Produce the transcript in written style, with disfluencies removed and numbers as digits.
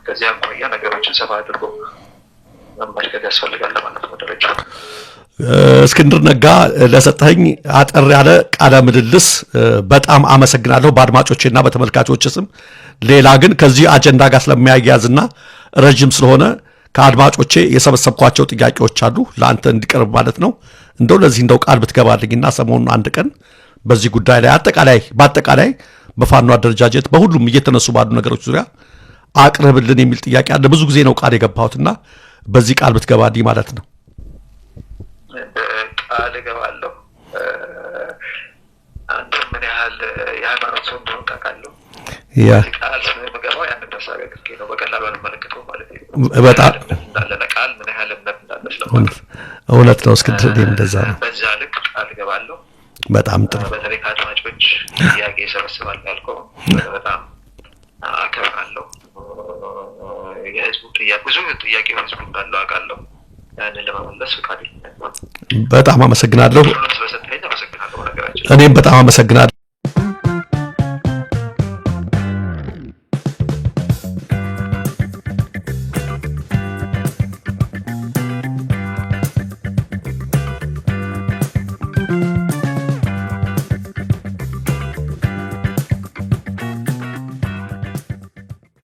ከዚህ አኳያ ነገሮችን ሰፋ አድርጎ መመልከት ያስፈልጋል ማለት ነው። ደረጃ እስክንድር ነጋ፣ ለሰጠኸኝ አጠር ያለ ቃለ ምልልስ በጣም አመሰግናለሁ በአድማጮቼና በተመልካቾች ስም። ሌላ ግን ከዚህ አጀንዳ ጋር ስለሚያያዝና ረዥም ስለሆነ ከአድማጮቼ የሰበሰብኳቸው ጥያቄዎች አሉ ለአንተ እንዲቀርብ ማለት ነው። እንደው ለዚህ እንደው ቃል ብትገባልኝና ሰሞኑን አንድ ቀን በዚህ ጉዳይ ላይ አጠቃላይ በአጠቃላይ በፋኖ አደረጃጀት በሁሉም እየተነሱ ባሉ ነገሮች ዙሪያ አቅርብልን የሚል ጥያቄ አለ። ብዙ ጊዜ ነው ቃል የገባሁትና በዚህ ቃል ብትገባልኝ ማለት ነው። ቃል እገባለሁ። አንተ ምን ያህል የሃይማኖት ሰው እንደሆንክ አውቃለሁ። ቃል ስለምገባው ያንን ታሳቢ አድርጌ ነው። በቀላሉ አልመለከተውም ማለት ነው። በጣም እንዳለ ለቃል ምን ያህል እምነት እንዳለ ስለማውቅ እውነት ነው እስክንድር፣ እኔም እንደዛ ነው። በዛ ልክ ቃል እገባለሁ። በጣም ጥሩ። በተለይ ከአድማጮች ጥያቄ ይሰበስባል ያልከው በጣም አከብራለሁ። የህዝቡ ጥያቄ፣ ብዙ ጥያቄ ህዝቡ እንዳለው አውቃለሁ። ያንን ለመመለስ ፈቃደኛ ነኝ። በጣም አመሰግናለሁ። ስለሰጠኸኝ አመሰግናለሁ። በነገራችን እኔም በጣም አመሰግናለሁ።